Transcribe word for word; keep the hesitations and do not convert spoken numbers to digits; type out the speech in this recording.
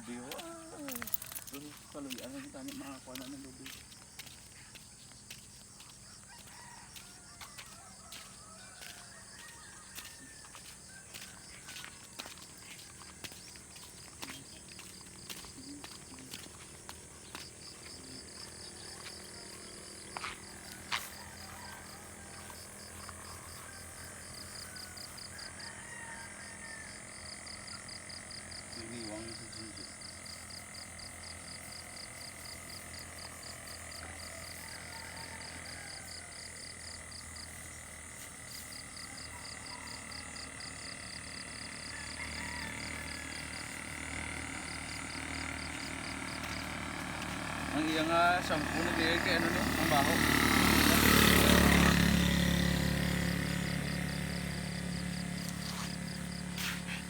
Iyo, ah, pero kaluy-an lang kita ni mga kuwan na lubi. Iniwang sa sungkit. Ang iya nga shampoo ni Lea kay ano ni? Ang baho.